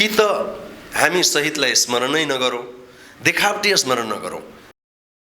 कि त हामी शहीदलाई स्मरणै नगरौँ, देखावटी स्मरण नगरौँ।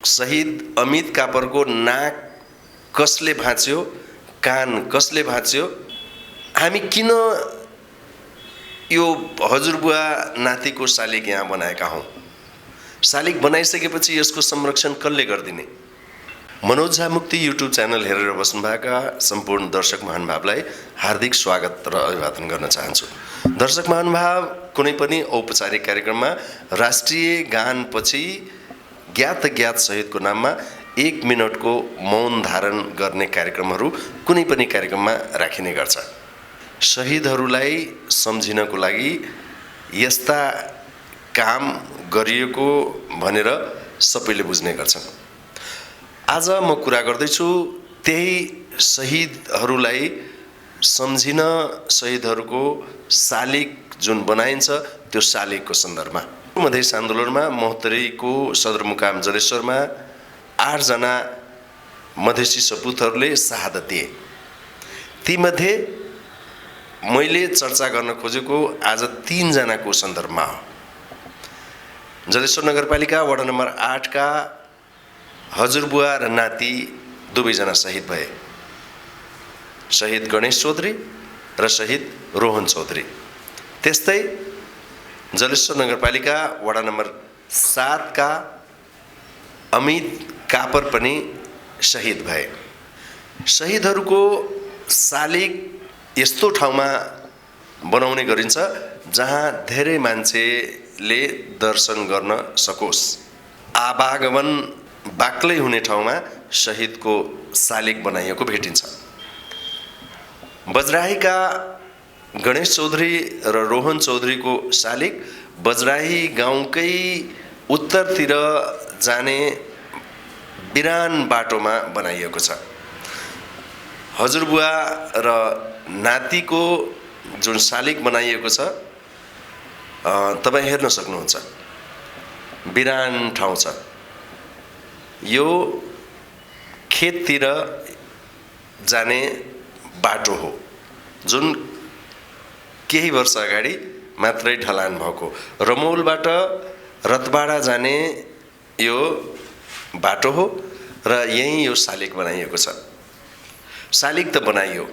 शहीद अमित कापरको नाक कसले भाँच्यो, कान कसले भाँच्यो, हामी किन यो हजुरबुवा नातिको शालिग यहाँ बनाएका हौँ? शालिग बनाइसकेपछि यसको संरक्षण कसले गरिदिने? मनोज झा मुक्ति युट्युब च्यानल हेरेर बस्नुभएका सम्पूर्ण दर्शक महानुभावलाई हार्दिक स्वागत र अभिवादन गर्न चाहन्छु। दर्शक महानुभाव, कुनै पनि औपचारिक कार्यक्रममा राष्ट्रिय गानपछि ज्ञात शहीदको नाममा 1 मिनटको मौन धारण गर्ने कार्यक्रमहरू कुनै पनि कार्यक्रममा राखिने गर्छ। शहीदहरूलाई सम्झिनको लागि यस्ता काम गरिएको भनेर सबैले बुझ्ने गर्छन्। आज म कुरा गर्दैछु त्यही शहीदहरूलाई सम्झिन, शहीदहरूको शालिग जुन बनाइन्छ त्यो शालिगको सन्दर्भमा। मधेस आन्दोलनमा महोत्तरीको सदरमुकाम जलेश्वरमा 8 जना मधेसी सपुतहरूले शहादत दिए। तीमध्ये मैले चर्चा गर्न खोजेको आज 3 जनाको सन्दर्भमा हो। जलेश्वर नगरपालिका वडा नम्बर 8 का हजुरबुवा र नाति दुवैजना शहीद भए। शहीद गणेश चौधरी र शहीद रोहन चौधरी। त्यस्तै जलेश्वर नगरपालिका वडा नम्बर 7 का अमित कापर पनि शहीद भए। शहीदहरूको शालिग यस्तो ठाउँमा बनाउने गरिन्छ जहाँ धेरै मान्छेले दर्शन गर्न सकोस्। आवागमन बाक्लै हुने ठाउँमा शहीदको शालिग बनाइएको भेटिन्छ। बजराहीका गणेश चौधरी र रोहन चौधरीको शालिग बजराही गाउँकै उत्तरतिर जाने बिरान बाटोमा बनाइएको छ। हजुरबुवा र नातिको जुन शालिग बनाइएको छ तपाईँ हेर्न सक्नुहुन्छ, बिरान ठाउँ छ। यो खेततिर जाने बाटो हो जुन केही वर्ष अगाडि मात्रै ढलान भएको। रमौलबाट रतबाडा जाने यो बाटो हो र यही यो शालिग बनाइएको छ। शालिग त बनाइयो,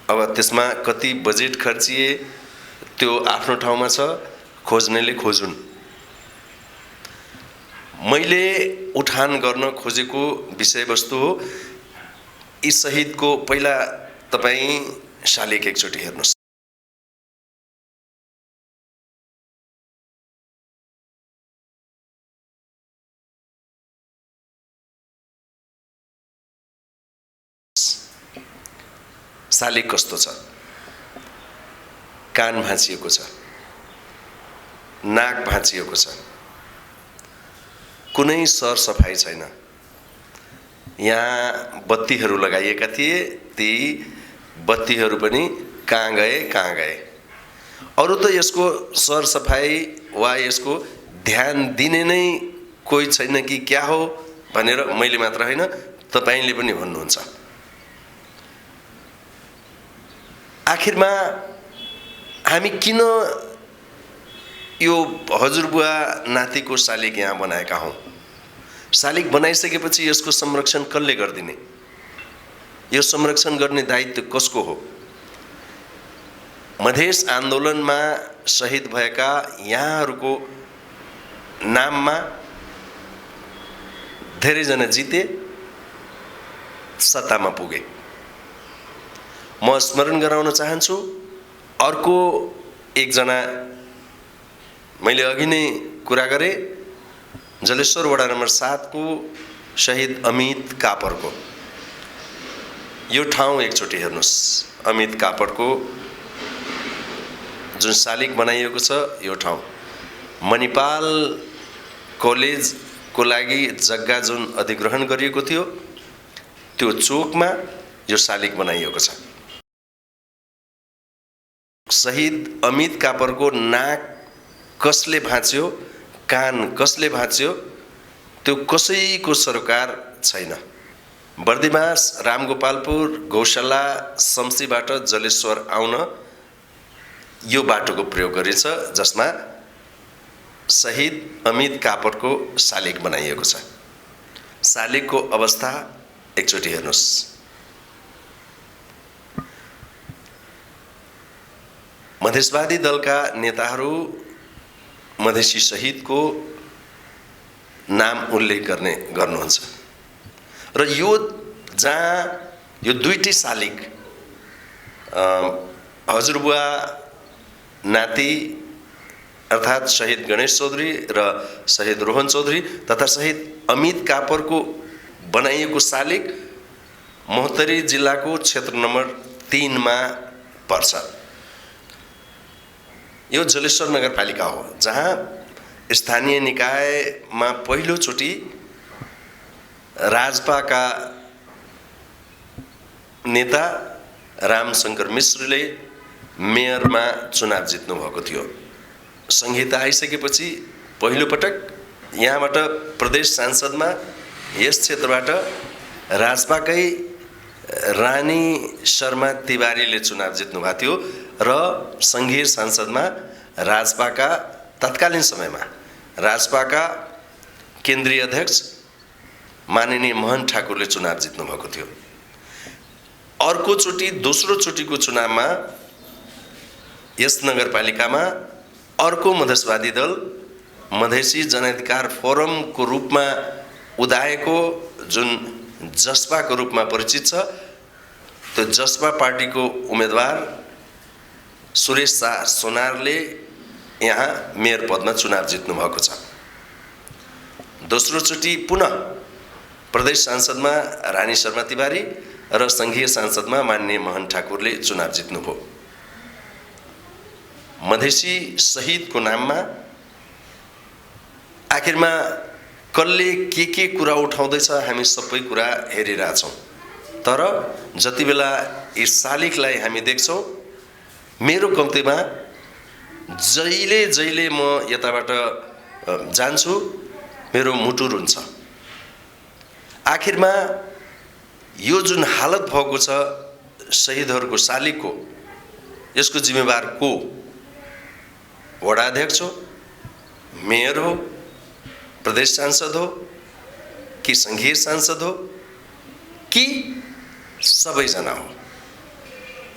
अब त्यसमा कति बजेट खर्चिए त्यो आफ्नो ठाउँमा छ, खोज्नेले खोजुन्। मैले उठान गर्न खोजेको विषयवस्तु हो यी शहीदको। पहिला तपाईँ शालिग एकचोटि हेर्नुहोस्। शालिग कस्तो छ? कान भाँचिएको छ, नाक भाँचिएको छ, कुनै सरसफाइ छैन। यहाँ बत्तीहरू लगाइएका थिए, ती बत्तीहरू पनि कहाँ गए? अरू त यसको सरसफाइ वा यसको ध्यान दिने नै कोही छैन कि क्या हो भनेर मैले मात्र होइन तपाईँले पनि भन्नुहुन्छ। आखिरमा हामी किन यो हजुरबुवा नातिको शालिग यहाँ बनाएका हौँ? शालिग बनाइसकेपछि यसको संरक्षण कसले गरिदिने? यो संरक्षण गर्ने दायित्व कसको हो? मधेस आन्दोलनमा शहीद भएका यहाँहरूको नाममा धेरैजना जिते, सत्तामा पुगे। म स्मरण गराउन चाहन्छु, अर्को एकजना मैले अघि नै कुरा गरेँ, जलेश्वर वडा नम्बर 7 को शहीद अमित कापरको यो ठाउँ एकचोटि हेर्नुहोस्। अमित कापरको जुन शालिग बनाइएको छ यो ठाउँ मणिपाल कलेजको लागि जग्गा जुन अधिग्रहण गरिएको थियो त्यो चोकमा यो शालिग बनाइएको छ। शहीद अमित कापरको नाक कसले भाँच्यो, कान कसले भाँच्यो, त्यो कसैको सरोकार छैन। बर्दिमास, रामगोपालपुर, गौशाला, शम्सीबाट जलेश्वर आउन यो बाटोको प्रयोग गरिन्छ जसमा शहीद अमित कापरको शालिग बनाइएको छ। शालिगको अवस्था एकचोटि हेर्नुहोस्। मधेसवादी दलका नेताहरू मधेसी शहीदको नाम उल्लेख गर्नुहुन्छ र यो जहाँ यो दुईटी शालिग हजुरबुवा नाति अर्थात् शहीद गणेश चौधरी र शहीद रोहन चौधरी तथा शहीद अमित कापरको बनाइएको शालिग महोत्तरी जिल्लाको क्षेत्र नम्बर 3 मा पर्छ। यो जलेश्वर नगरपालिका हो जहाँ स्थानीय निकायमा पहिलोचोटि राजपाका नेता रामशंकर मिश्रले मेयरमा चुनाव जित्नु भएको थियो। संहिता आइसकेपछि पहिलो पटक यहाँबाट प्रदेश सांसदमा यस क्षेत्रबाट राजपाकै रानी शर्मा तिवारीले चुनाव जित्नु भएको थियो र संघीय सांसदमा राजपाका तत्कालीन समयमा राजपाका केन्द्रीय अध्यक्ष माननीय मोहन ठाकुरले चुनाव जित्नु भएको थियो। अर्कोचोटि दोस्रो चोटिको चुनावमा यस नगरपालिकामा अर्को मधेसवादी दल मधेसी जनअधिकार फोरमको रूपमा उदाएको जुन जसपाको रूपमा परिचित छ त्यो जसपा पार्टीको उम्मेदवार सुरेश शाह सोनारले यहाँ मेयर पदमा चुनाव जित्नु भएको छ। दोस्रो चोटि पुनः प्रदेश सांसदमा रानी शर्मा तिवारी र संघीय सांसदमा माननीय मोहन ठाकुरले चुनाव जित्नुभयो। मधेसी शहीदको नाममा आखिरमा कसले के कुरा उठाउँदैछ हामी सबै कुरा हेरिरहेछौँ। तर जति बेला यस शालिगलाई हामी देख्छौँ मेरो कम्तीमा जहिले म यताबाट जान्छु मेरो मुटु रुन्छ। आखिरमा यो जुन हालत भएको छ शहीदहरूको शालिगको यसको जिम्मेवार को? वडा अध्यक्ष हो, मेयर हो, प्रदेश सांसद हो कि संघीय सांसद हो कि सबैजना हो?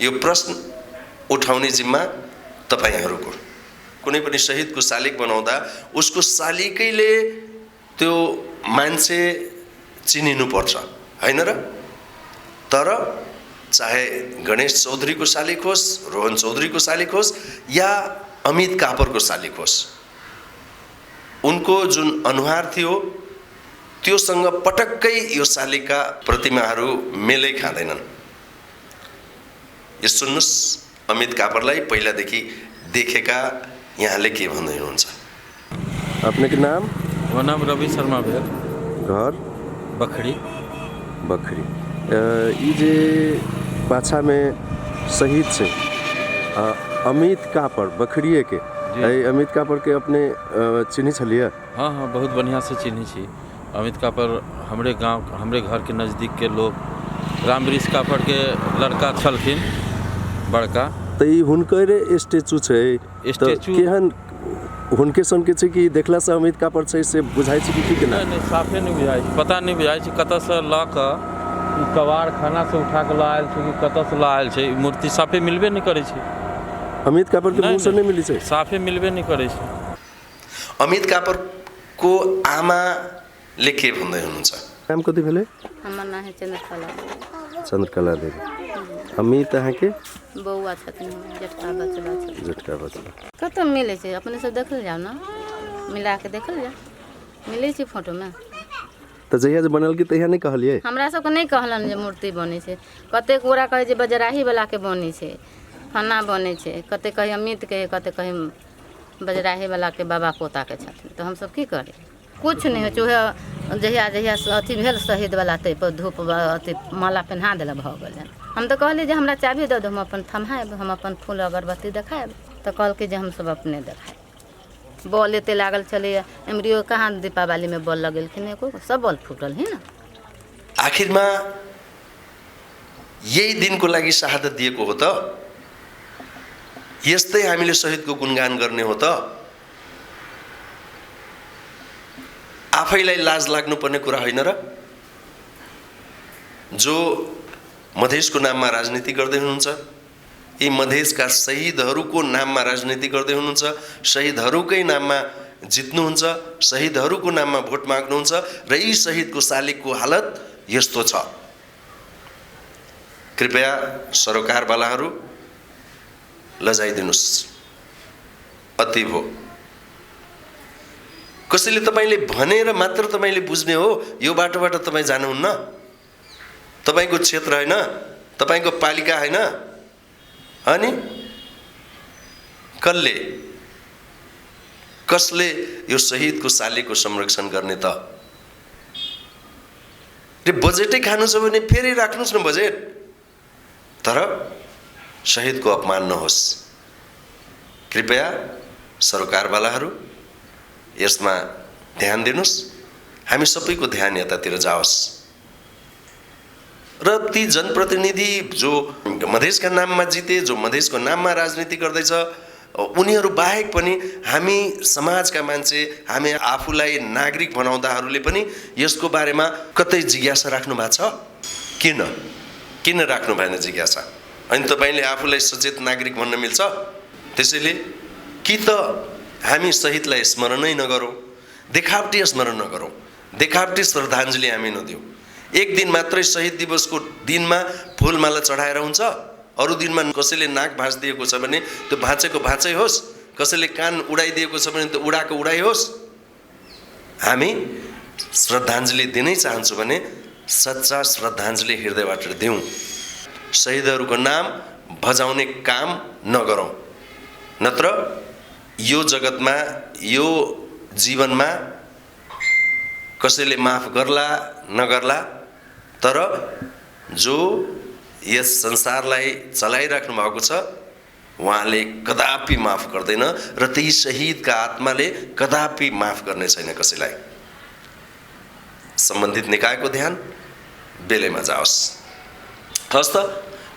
यो प्रश्न उठाउने जिम्मा तपाईहरुको। कुनै पनि शहीदको शालिग बनाउँदा उसको शालिगैले त्यो मान्छे चिनिनु पर्छ हैन र? तर चाहे गणेश चौधरीको शालिग होस्, रोहन चौधरीको शालिग होस् या अमित कापरको शालिग होस्, उनको जुन अनुहार थियो त्योसँग पटक्कै यो शालिगका प्रतिमाहरू मेलै खाँदैनन्। यो सुन्नुस्, अमित कापरलाई पहिलादेखि देखेका यहाँले के भन्दै हुनुहुन्छ? अपने के नाम? वो नाम रवि शर्मा भेल। घर? बखरी। बखरी। ई जे पाछा में शहीद से अमित कापर बखरिए के अमित कापर के अपने चिन्ही छलिए? हाँ हाँ, बहुत बढ़िया से चिन्ही छी। अमित कापर हमरे गांव हमरे घर के नज़दीक के लोग रामवृष कापर के लड़का छलखिन बड़का। तो ई हुनकर स्टेचू छै? स्टेचू केहन हुनके सन के छै कि देखला से अमित कापर छै से बुझाइ छै कि केना? नहीं साफे नहीं बुझाइ छै, पता नहीं बुझाइ छै कतऽ से ल क कबाड़ खाना से उठा के लायल छै कि कतऽ से लायल छै। मूर्ति साफे मिलबे नहीं करे छै। अमित कापर के मुंह से नहीं मिली छै? साफे मिलबे नहीं करे छै। अमित कापर को आमा लेके भन्दै हुनुहुन्छ? नाम कति भेले? हमर नाम है चंद्रकला। चंद्रकला देवी। अमित अहाँ के बौआ छथिन, जेठका बचबा छथिन। जेठका बचबा कतऽ मिलै छै? अपने सब देखल जाओ ना, मिला के देखल जाओ, मिलै छै फोटो में। तो जहिया जे बनल की तहिया नहीं कहलिए? हमरा सबके नहीं कहलन जे मूर्ति बनै छै। कते गोरा कहे जे बजराही वाला के बनै छै, फन्ना बनै छै, कते कहे अमित के, कते कहे बजराही वाला के बाबा पोता के छथिन। तो हम सब की करे? कुछ नहीं हो। जहिया जहिया अथी भेल शहीद वाला ते पर धूप अथी माला पहना देला भ गेल। हम तो कहली जे हमरा चाबी दे दो, हम अपन थमाएब, हम अपन फूल अगरबत्ती देखाएब। तो कहलकै जे हम सब अपने देखाएब। बॉल एते लागल चले, एमरियो कहाँ दीपावली में बॉल लगेलखिन, एको सब बॉल फूटल है ना। आखिरमा यही दिनको लागि शहादत दिएको हो त? यस्तै हामीले शहीदको गुणगान गर्ने हो त? आफैलाई लाज लाग्नुपर्ने कुरा होइन र? जो मधेसको नाममा राजनीति गर्दै हुनुहुन्छ, यी मधेसका शहीदहरूको नाममा राजनीति गर्दै हुनुहुन्छ, शहीदहरूकै नाममा जित्नुहुन्छ, शहीदहरूको नाममा भोट माग्नुहुन्छ र यी शहीदको शालिगको हालत यस्तो छ। कृपया सरोकारवालाहरू लजाइदिनुस्, अति भो। कसैले तपाईले भनेर मात्र तपाईले बुझ्ने हो यो बाटोबाट तपाईँ जानुहुन्न? तपाईको क्षेत्र हैन, तपाईको पालिका हैन, अनि कसले यो शहीदको शालिगको संरक्षण गर्ने त? रे बजेटै खानु छ भने फेरि राख्नुस् न बजेट, तर शहीदको अपमान नहोस्। कृपया सरकारवालाहरू यसमा ध्यान दिनुस्, हामी सबैको ध्यान यतातिर जाओस् र ती जनप्रतिनिधि जो मधेसका नाममा जिते, जो मधेसको नाममा राजनीति गर्दैछ, उनीहरू बाहेक पनि हामी समाजका मान्छे, हामी आफूलाई नागरिक बनाउँदाहरूले पनि यसको बारेमा कतै जिज्ञासा राख्नु भएको छ? किन राख्नु भएन जिज्ञासा? अनि तपाईले आफूलाई सचेत नागरिक भन्न मिल्छ? त्यसैले कि त हामी शहीदलाई स्मरणै नगरौँ, देखावटी स्मरण नगरौँ, देखावटी श्रद्धाञ्जली हामी नदिउँ। एक दिन मात्रै शहीद दिवसको दिनमा फुलमाला चढाएर हुन्छ, अरू दिनमा कसैले नाक भाँचिदिएको छ भने त्यो भाँचेको भाँचै होस्, कसैले कान उडाइदिएको छ भने त्यो उडाको उडाइ होस्। हामी श्रद्धाञ्जली दिनै चाहन्छौँ भने सच्चा श्रद्धाञ्जली हृदयबाट दिउँ, शहीदहरूको नाम भजाउने काम नगरौँ। नत्र यो जगतमा, यो जीवनमा कसैले माफ गर्ला नगर्ला, तर जो यस संसारलाई चलाइराख्नु भएको छ उहाँले कदापि माफ गर्दैन र ती शहीदका आत्माले कदापि माफ गर्ने छैन कसैलाई। सम्बन्धित निकायको ध्यान बेलैमा जाओस्। हस् त,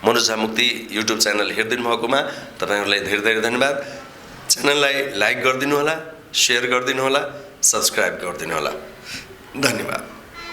मनोज झा मुक्ति युट्युब च्यानल हेरिदिनु भएकोमा तपाईहरुलाई धेरै धेरै धन्यवाद। च्यानललाई लाइक गरिदिनु होला, शेयर गरिदिनु होला, सब्स्क्राइब गरिदिनु होला। धन्यवाद।